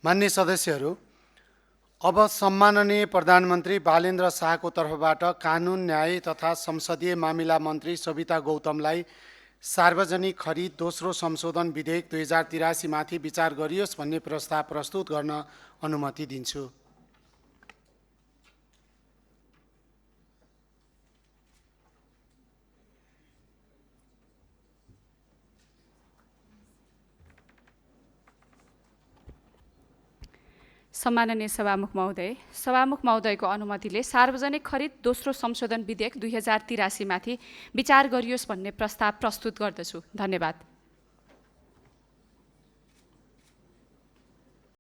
मान्य सदस्यहरू, अब सम्माननीय प्रधानमन्त्री बालेन्द्र शाहको तर्फबाट कानुन, न्याय तथा संसदीय मामिला मन्त्री सविता गौतमलाई सार्वजनिक खरिद दोस्रो संशोधन विधेयक 2083 माथि विचार गरियोस् भन्ने प्रस्ताव प्रस्तुत गर्न अनुमति दिन्छु। सम्माननीय सभामुख महोदयको अनुमतिले सार्वजनिक खरिद दोस्रो संशोधन विधेयक 2083 माथि विचार गरियोस् भन्ने प्रस्ताव प्रस्तुत गर्दछु। धन्यवाद।